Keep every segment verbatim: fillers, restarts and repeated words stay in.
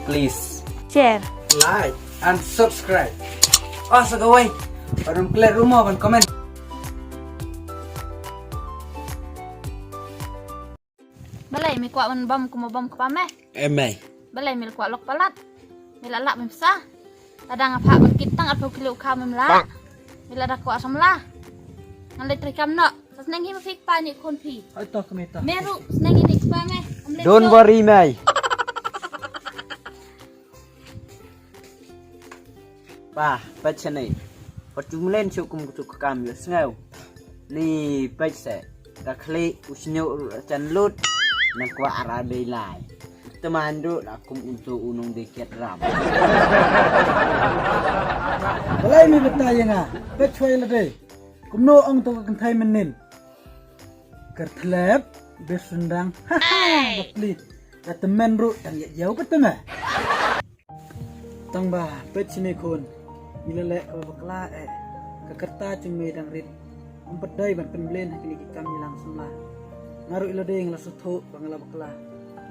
Please share, like and subscribe. Oh, sa kawei, ba ym klet ruh mo ban comment. Balei me kwah ban bam kum u bam kpa me? Em mei. Balei me la kwah lok palat? Me la lah ban pisa. Lada nga phah ban kit tang arphew kilo kha mem lah. Me lada kwah samla. Ngan leit trei kam noh. Sa sneng hi ma phi kpa ne khun phi. Ai to kmie to. Me ruh sneng hi ne kpa me. Don't worry mei. Ba, peit shane. Wat ju mlen shuh kum katu ka kam ïohsngew. Ni peit se. Ka khlieh u shñiuh ruh la jan lut. Nang kwah ara dei lai. Te man ruh la kum uto u nongdie kiad ram. Balei me batai ïa nga. Peit shwa ïa lade. Kumno ong to ka kynthei mynnin. Kyrthlep, beh sendang. Ha ha, bapli. La tymmen ruh tang ïa ïew ka tymmen. Tang ba, peit shane khun. Ngi la leh kaba bakla eh. Ka kyrta jong me dang rit. Ym pat dei ban pynblen ha kine ki kam ïalang samla. Nga ruh ïa lade nga la sngewthuh ba nga la bakla.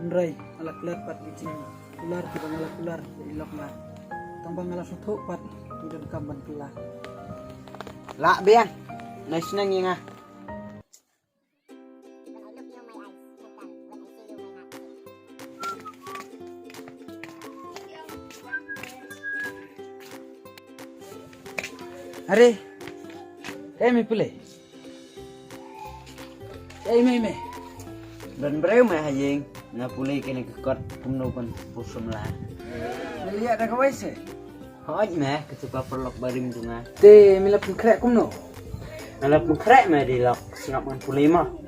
Hynrei nga la klet pat ki jingkular kiba nga la kular ïa i lok nga. Tang ba nga la sngewthuh pat ngi donkam ban kylla. Lah biang. Nai sneng ïa nga. Are, kaei me pule? Kaei me me? Don briew me ha ïing, nga pule kane ka kot kumno ban pur samla. Me ïa da kawei se? Hooid me, katu ka paralok barim jong nga. Te me la pynkhreh kumno? Nga la pynkhreh me dei lok, sngap ngan pule mo.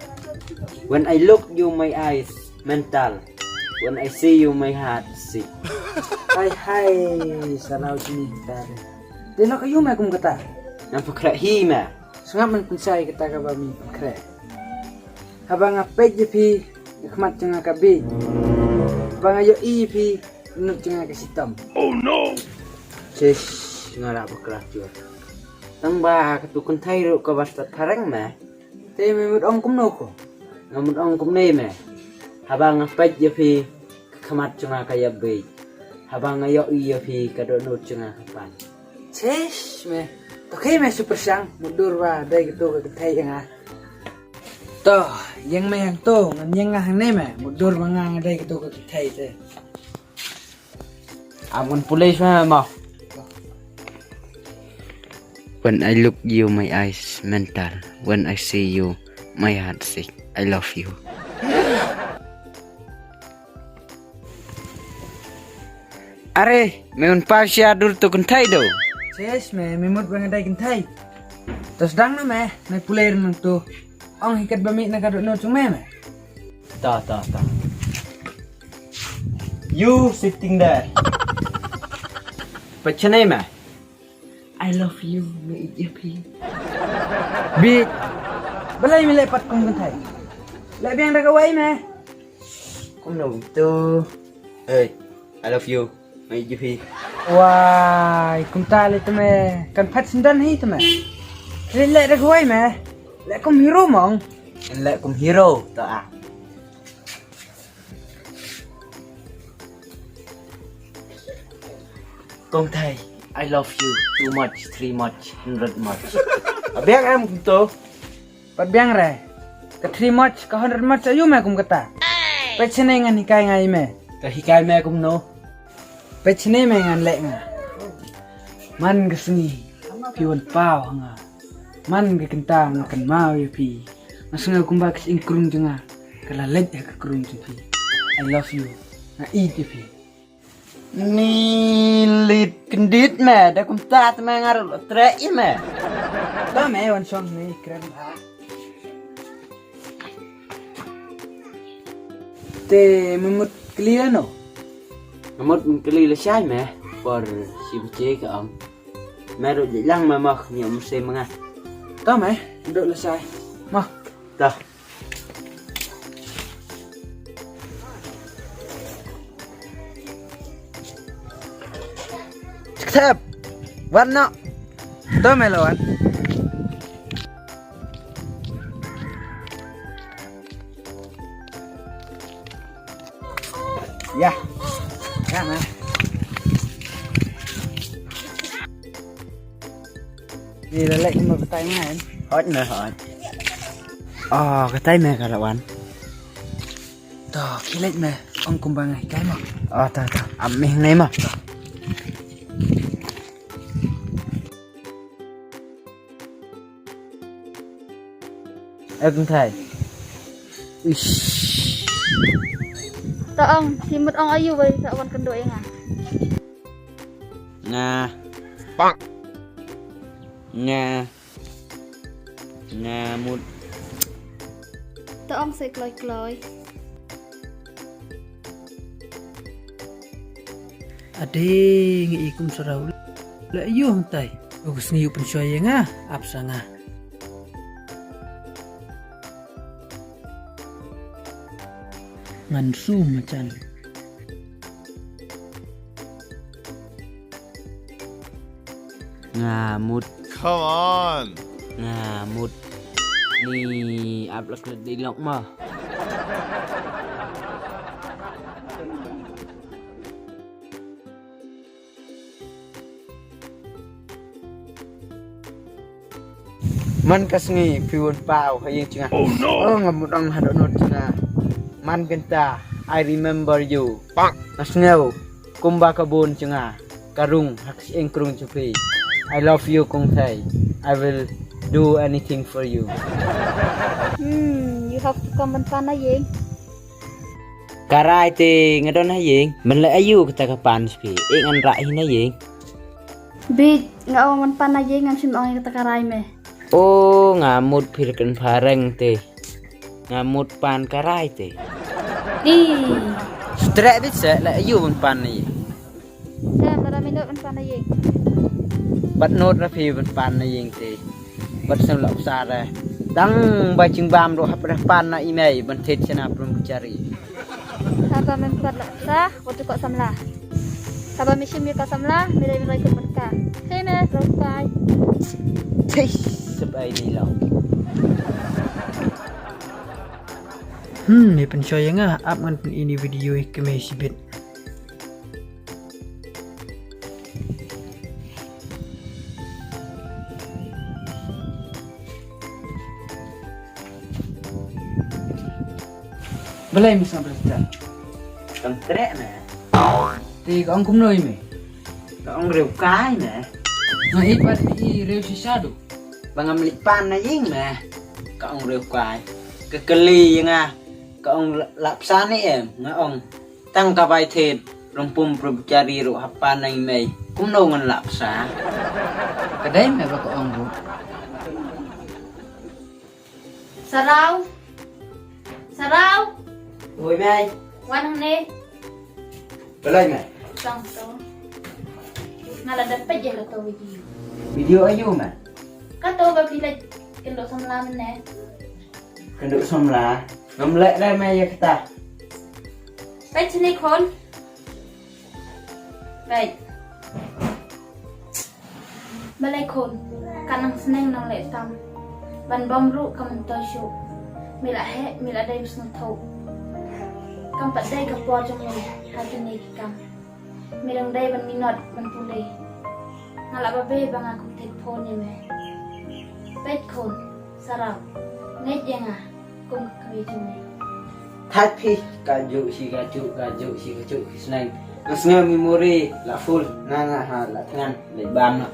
When I look you my eyes mental. When I see you my heart sick. Hai hai, sa nau jini kita. Dei lok aïu me kum kata? Ngan pynkhreh hi me. Sngap ngan pynshai kata kaba me pynkhreh. Haba nga peit ïa phi, ka khmat jong nga ka bieit. Haba nga ïohi ïa phi, ka dohnud jong nga ka shitom. Oh no! Shish, nga la bakla jur. Tang ba katu kynthei ruh kaba stad phareng me. Te me mut ong kumno ko? Nga mut ong kumne me. Haba nga peit ïa phi, ka khmat jong nga ka ïa bieit. Haba nga ïohi ïa phi, ka dohnud jong nga ka pan. Shish me. To khie me shu pyrshang, mutdur ba dei katu ka kynthei ïa nga. To, ïeng me hangto, ngan ïeng nga hangne me, mutdur ba nga nga dei katu ka kynthei te. Am ngan pule shwa mo. When I look you my eyes mental. When I see you my heart sick. I love you. Are, me un paw sha dur tu kynthei do. Shish me, me mut ba nga dei kynthei. To sdang na me, nai pule nangtu. Ong hi katba mih na ka dohnud jong me me. Ta ta ta. You sitting there. Peit shane me. I love you, me ïeit ïa phi. Bieit. Balei me leh pat kum kynthei? Leh biang da kawei me. Kumno tu? Hey, I love you. Me ïeit ïa phi. Wai, kumta leh te me. Kan phet syndon hi te me. Leh leh da kawei me. Leh kum hero mong. Leh kum hero to ah. Kong Thai, I love you too much, three much, hundred much. Abiang em kumto. Pat biang re. Ka three much, ka hundred much, aïu me kum kata. Peit shane ngan hikai nga ïa me. Ka hikai me kumno. Peit shane me ngan leh nga. Man ka sngi phi wan paw ha nga. Man ka kynta nga kynmaw ïa phi. Nga sngew kumba ka shyieng krung jong nga ka la leit ha ka krung jong phi. I love you. Nga ïeit ïa phi. Ni leit kyndit me, da kumta te me nga ruh la treh ïa me. Ba me wan shong ne kren ha. Te me mut kylli lano? Me mut kylli lashai me. Por shi baje ka ong. Me ruh jait lang me mo, ngi ym sei ma nga. To me, duh lashai. Mo. To. Step. Wan noh. To me lawan. Ïa. Ïa me. Ïa la leh kumba batai ma em. Hot me hot. Oh, katai me ka la wan. To, khie leit me. Ong kumba ngai kai mo. Oh, to, to. Am me ngai mo. Em thai. Ish. To ong, shi mut ong ayu bai sa wan kynduh ïa nga. Nga. Pak. Nga. Nga mut. To ong sei kloi kloi. Ade ngi i kum saraw. La yu hangtai. Bagus ngi yu pynshoi ïa nga. Ap sa nga. Ngan su machan. Nga mut. Come on. Nga mut. Ni ap lak lak di lok ma. Man ka sngi phi wan paw ha ïing jong nga. Oh no. Oh, nga mut ong haduh nud jong nga. Man kynta I remember you. Pak. Nga sngew kumba ka bun jong nga ka rung ha ka shyieng krung jong phi. I love you Kong Thai. I will do anything for you. Hmm, you have to come ban pan na ïing. Ka rai te nga don ha ïing, ban leh aïu kata ka pan sha phi, eh ngan rah hi na ïing. Bit, nga ong ban pan na ïing, ngam shym ong ïa kata ka rai me. O, nga mut phi la kynphareng te. Nga mut pan ka rai te. Ih. Strek bit se, leh aïu ban pan na ïing. Sa, lada me nud ban pan na ïing. Bad nud na phi ban pan na ïing te. Bad sem lok sa re. Tang ba jingbam ruh hap reh pan na i mei ban thied sha na brahmachari. Haba mem pat lok sa, wat tu kok samla. Haba me shim ïa ka samla, me dei me roi kut bad ka. Hei me, roi kai. Tei, sep ai dei lok. Hmm, me pynshoi ïa nga, ap ngan pyn ini video ïa ka me shibit. Balei me sngewbha te? Kam treh me. Te ka ong kumno ïa me? Ka ong riew kai me. Nga i pat i riew shisha du. Ba ngam leit pan na ïing me. Ka ong riew kai. Ka kylli ïa nga. Ka ong la, la psa ne em? Nga ong tang ka bai thied, rumpum brahmachari ruh hap pan na i mei. Kumno ngan la psa? Ka dei me ba ka ong ruh. Saraw. Saraw. Oi mei. Wan hangne. Balei mei? Tang to. Nga la dep peit ïa kato video. Video aïu mei? Kato ba phi leit kynduh samla mynne. Kynduh samla. Ngam leh re mei ïa kata. Peit shane khun. Peit. Balei khun, ka nang sneng nang leh tam. Ban bam ruh kam myntoi shuh. Me la heh, me la dei ba sngewthuh. Kam pat dei ka por jong me ha kine ki kam. Me dang dei ban minot ban pule. Nga la babe ba nga kum thik phone ïa me. Peit khun, Saraw, ngeit ïa nga kum ka kmie jong me. Thait phi, kajuh shi kajuh, kajuh shi kajuh ki sneng. Nga sngew memory la full, nga nga ha la thngan leit bam noh.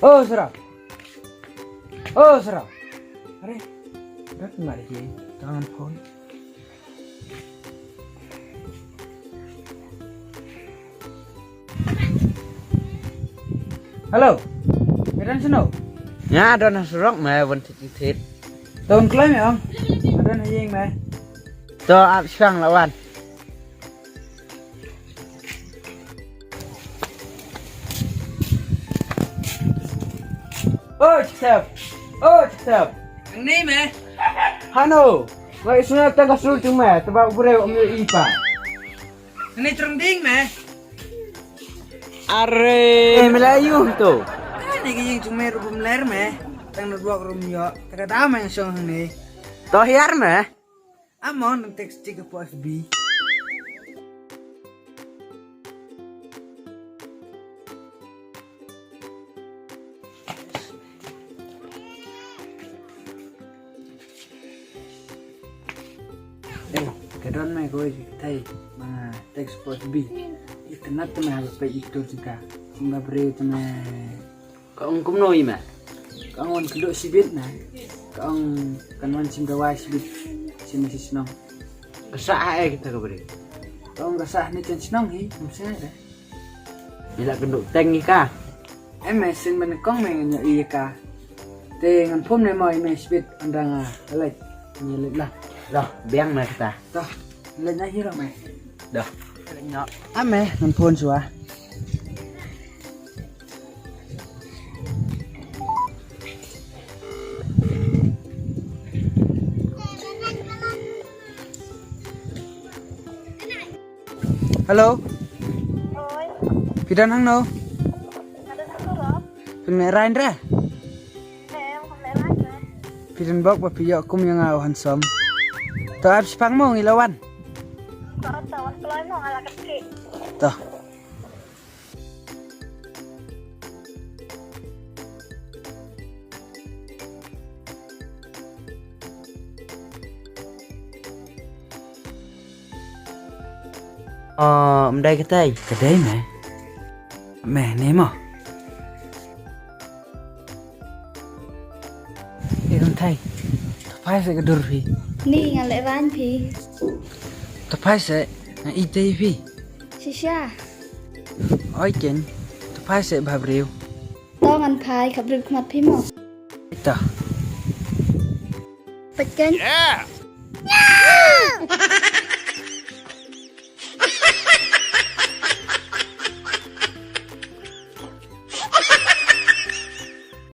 Oh, Saraw. Oh, Saraw. Are, rat mari ke, tangan phone. Hello. Me don shano? Nga don ha surok me, wan thit thit. To un kloi me ong. Nga don ha ïing me. To ap shang la wan. Oi, Chiksep. Oi, Chiksep. Ngi me. Hano. Wei, sngap tang ka sur tu me. Teba u breu um i pa. Ngi trong ding me. Are, me la ïu to. Ani ki ïing jong me ruh bym ler me. Tang na duak rum ïoh. Tang ka dam me shong hangne. To hiar me. Amon nang text tik hapoh F B. Eh, ka don me ko ji thai ma text hapoh F B. Itynnad te me ha ba peit ïa ka dur jong ka. Jingba briew te me. Ka ong kumno ïa me? Ka ong wan kynduh shibit na. Ka ong kan wan shim dawai shibit. Shim shi shnong. Ka sah ha ei kita ka briew? Ka ong ka sah ne chen shnong hi, ngam sngew de. Ïa la kynduh teng ïa ka. Em me sing ban kong me ngan ïoh ïa ka. Te ngan phone ne mo ïa me shibit ynda nga leit. Ngi leit la. Dah, biang me kita. Dah, leit na hi rong me. Dah. Leit nyok. Em me ngan phone shuwa. Hello. Oi. Phi don hangno? Nga don ha surok. Phin meh rain re? Em, phin meh rain re. Phi don bok ba phi ïoh kum ïa nga u handsome. To ap shipang mo ngi la wan. To, to, wat kloi mo nga la kyrkieh. To. Ym dei ka tei. Ka dei me. Me ne mo. Ïa ka tei. To phai seh ka dur phi. Ni nga leh rain phi. To phai seh nga ïeit ïa phi. Shisha. Oi ken. To phai seh bha briew. To ngan phai khapbriew khmat phi mo. To. Peit ken. Yeah.